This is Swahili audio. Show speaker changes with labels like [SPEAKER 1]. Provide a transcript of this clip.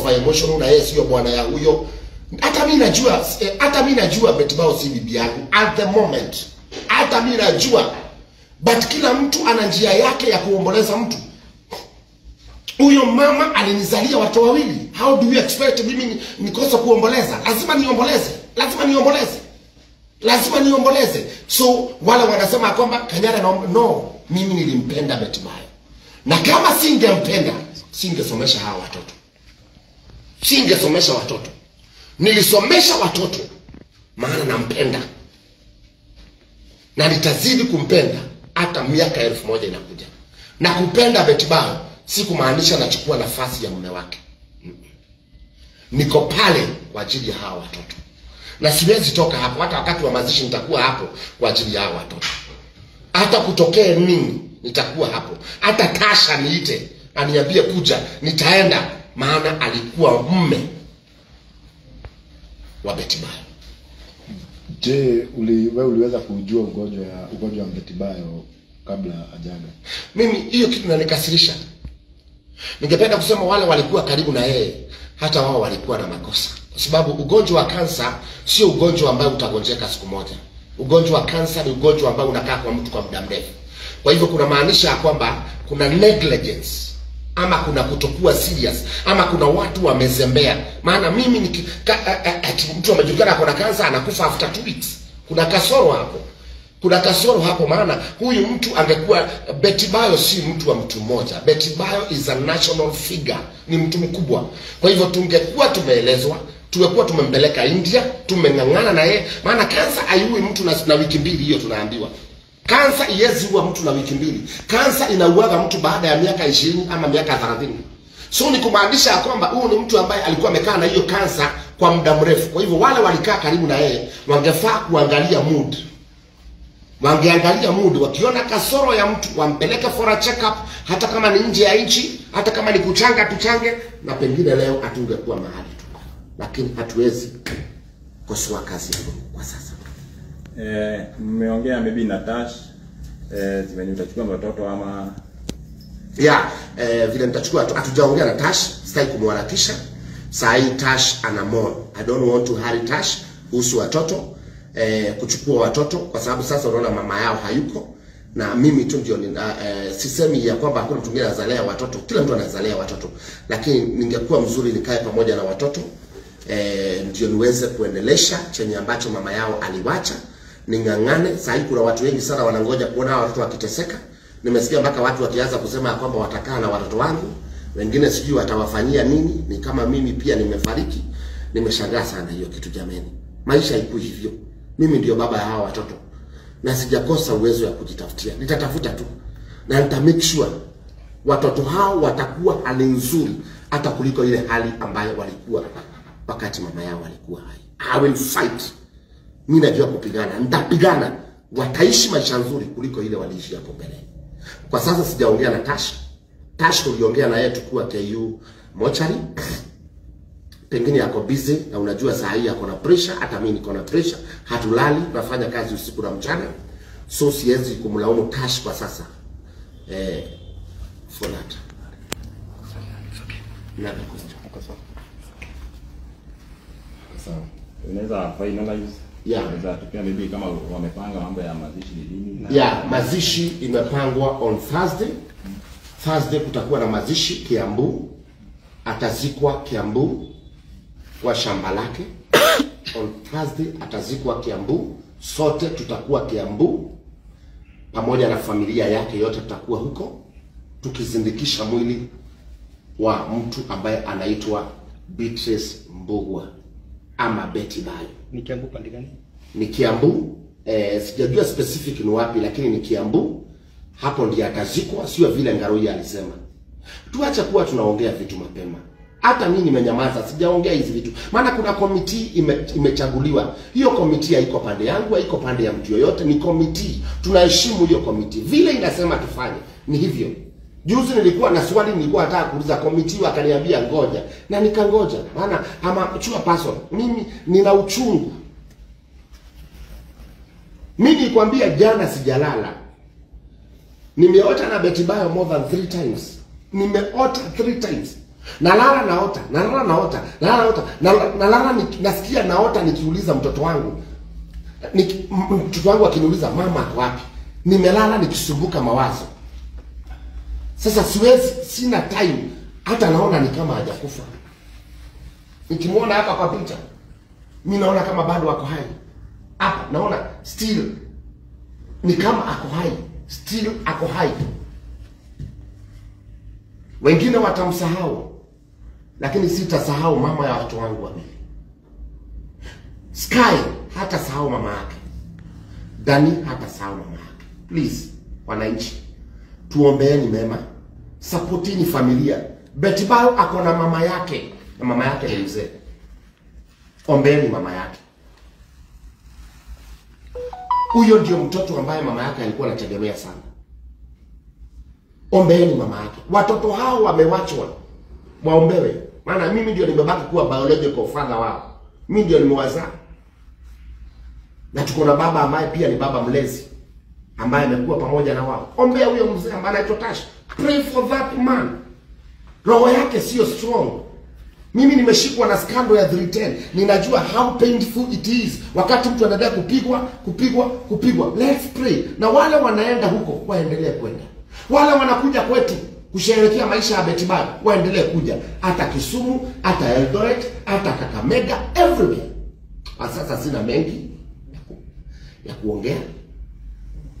[SPEAKER 1] over emotional na yeye sio bwana ya huyo. Hata mimi najua, hata mimi najua Betty Bayo si bibi yangu at the moment. Hata mimi najua. But kila mtu ana njia yake ya kuomboleza mtu. Huyo mama alinizalia watoto wawili. How do you expect mimi nikose kuomboleza? Lazima niomboleze. Lazima niomboleze. Lazima niomboleze. So wale wanasema kwamba Kanyari no, mimi nilimpenda Betty Bayo. Na kama singempenda, singesomesha hawa watoto. Singesomesha watoto. Nilisomesha watoto maana nampenda. Na nitazidi kumpenda hata miaka 1000 inakuja. Na kupenda Betty Bayo si kumaanisha nachukua nafasi ya mume wake. Niko pale kwa ajili ya hawa watoto. Na siwezi toka hapo, hata wakati wa mazishi nitakuwa hapo kwa ajili ya hawa watoto. Hata kutokee nini nitakuwa hapo. Hata Tasha niite aniambie kuja, nitaenda, maana alikuwa mume wa Betty Bayo.
[SPEAKER 2] Je, wewe uliweza kujua ugonjwa wa Betty Bayo kabla ajaga?
[SPEAKER 1] Mimi hiyo kitu inanikasirisha. Ningependa kusema wale walikuwa karibu na yeye, hata wao walikuwa na makosa. Kwa sababu ugonjwa wa kansa sio ugonjwa ambao utagonjeka siku moja. Ugonjwa wa kansa ni ugonjwa ambao unakaa kwa mtu kwa muda mrefu. Kwa hivyo kuna maanisha kwamba kuna negligence ama kuna kutokuwa serious ama kuna watu wamezembea. Maana mimi mtu amejulikana kuna kansa anakufa after 2 weeks. Kuna kasoro hapo. Kuna kasoro hapo, maana huyu mtu angekuwa. Betty Bayo si mtu wa mtu mmoja. Betty Bayo is a national figure, ni mtu mkubwa. Kwa hivyo tungekuwa tumeelezwa, tungekuwa tumempeleka India, tumeng'ang'ana na yeye, maana kansa haiui mtu na wiki mbili, hiyo tunaambiwa. Kansa haiwezi ua mtu na wiki mbili. Kansa inauaga mtu baada ya miaka 20 ama miaka 30. So ni kumaanisha kwamba huyu ni mtu ambaye alikuwa amekaa na hiyo kansa kwa muda mrefu. Kwa hivyo wale walikaa karibu na yeye wangefaa kuangalia mood. Wangeangalia mood, wakiona kasoro ya mtu wampeleke for a check up, hata kama ni nje ya nchi, hata kama ni kuchanga tuchange, na pengine leo hatungekuwa mahali tuko. Lakini hatuwezi kosoa kazi ya Mungu kwa sasa.
[SPEAKER 3] Mmeongea maybe na Tash zimeni utachukua watoto ama
[SPEAKER 1] yeah, vile nitachukua, hatujaongea na Tash, sitaki kumharakisha. Saa hii Tash ana mourn. I don't want to hurry Tash kuhusu watoto. Kuchukua watoto kwa sababu sasa unaona mama yao hayuko na mimi tu ndio sisemi ya kwamba hakuna mtu mwingine anazalea watoto, kila mtu anazalea watoto, lakini ningekuwa mzuri nikae pamoja na watoto ndio niweze kuendelesha chenye ambacho mama yao aliwacha. Ningangane. Sasa kuna watu wengi sana wanangoja kuona hawa watoto wakiteseka. Nimesikia mpaka watu wakianza kusema kwamba watakaa na watoto wangu, wengine sijui watawafanyia nini. Ni kama mimi pia nimefariki. Nimeshangaa sana hiyo kitu jameni. Maisha haiko hivyo. Mimi ndio baba ya hawa watoto na sijakosa uwezo ya kujitafutia. Nitatafuta tu na nita make sure watoto hao watakuwa hali nzuri hata kuliko ile hali ambayo walikuwa wakati mama yao alikuwa hai. I will fight. Mimi najua kupigana. Nitapigana. Wataishi maisha nzuri kuliko ile waliishi hapo mbele. Kwa sasa sijaongea na Tash. Tash tuliongea na yeye tukua KU mochari. Pengine yako busy na unajua saa hii yako na pressure, hata mimi niko na pressure. Hatulali, tunafanya kazi usiku na mchana. So siwezi kumlaumu Tash kwa sasa. For that. Another question.
[SPEAKER 3] Sawa. Unaweza finalize?
[SPEAKER 1] Yeah.
[SPEAKER 3] Unaweza tupia maybe kama wamepanga mambo ya mazishi ni lini?
[SPEAKER 1] Yeah, mazishi imepangwa on Thursday. Thursday kutakuwa na mazishi Kiambu. Atazikwa Kiambu kwa shamba lake. On Thursday atazikwa Kiambu. Sote tutakuwa Kiambu pamoja na familia yake yote, tutakuwa huko tukizindikisha mwili wa mtu ambaye anaitwa Beatrice Mbugua ama Betty Bayo.
[SPEAKER 4] Ni Kiambu pande gani?
[SPEAKER 1] Ni Kiambu, sijajua specific ni wapi, lakini ni Kiambu. Hapo ndiye atazikwa, sio vile Ngaruiya alisema. Tuache kuwa tunaongea vitu mapema. Hata mimi nimenyamaza, sijaongea hizi vitu. Maana kuna committee imechaguliwa. Hiyo committee haiko pande yangu, haiko pande ya mtu yoyote, ni committee. Tunaheshimu hiyo committee. Vile inasema tufanye, ni hivyo. Juzi nilikuwa na swali, nilikuwa nataka kuuliza committee, wakaniambia ngoja. Na nikangoja. Maana ama mature person, mimi nina uchungu. Mimi nilikwambia jana sijalala. Nimeota na Betty Bayo more than 3 times. Nimeota 3 times. Nalala naota, nalala naota, nalala naota, nalala nasikia naota nikiuliza mtoto wangu. Mtoto wangu akiniuliza mama ako wapi? Nimelala nikisumbuka mawazo. Sasa siwezi, sina time, hata naona ni kama hajakufa. Nikimuona hapa kwa picha, mimi naona kama bado ako hai. Hapa naona still ni kama ako hai, still ako hai. Wengine watamsahau, lakini sitasahau mama ya watoto wangu wawili. Sky hata sahau mama yake. Dani hata sahau mama yake. Please, wananchi, tuombeeni mema, supportini familia. Betty Bayo ako na mama yake, na mama yake ni mzee. Ombeeni mama yake. Huyo ndio mtoto ambaye mama yake alikuwa anategemea sana. Ombeeni mama yake. Watoto hao wamewachwa, waombewe. Maana mimi ndio nimebaki kuwa biological father wao. Mimi ndio nimewazaa. Na tuko na baba ambaye pia ni baba mlezi, ambaye amekuwa pamoja na wao. Ombea huyo mzee ambaye anaitwa Tash. Pray for that man. Roho yake sio strong. Mimi nimeshikwa na scandal ya 310. Ninajua how painful it is wakati mtu anaendelea kupigwa, kupigwa, kupigwa. Let's pray. Na wale wanaenda huko waendelee kwenda. Wale wanakuja kwetu kusherehekea maisha ya Betty Bayo waendelee kuja. Hata Kisumu, hata Eldoret, hata Kakamega, everywhere. Sasa sina mengi ya kuongea.